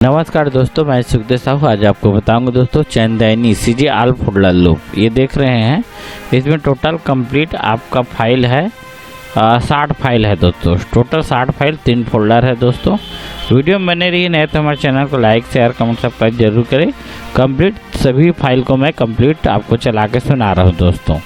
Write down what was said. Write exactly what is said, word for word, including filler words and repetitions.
नमस्कार दोस्तों, मैं सुखदेव साहू। आज आपको बताऊंगा दोस्तों, चैनदैनी CG All Folder Loop, ये देख रहे हैं, इसमें टोटल कंप्लीट आपका फाइल है साठ फाइल है दोस्तों। टोटल साठ फाइल, तीन फोल्डर है दोस्तों। वीडियो में बने रहिए, नहीं तो हमारे चैनल को लाइक, शेयर, कमेंट, सब्सक्राइब जरूर करें। कंप्लीट सभी फाइल को मैं कंप्लीट आपको चला के सुना रहा हूँ दोस्तों।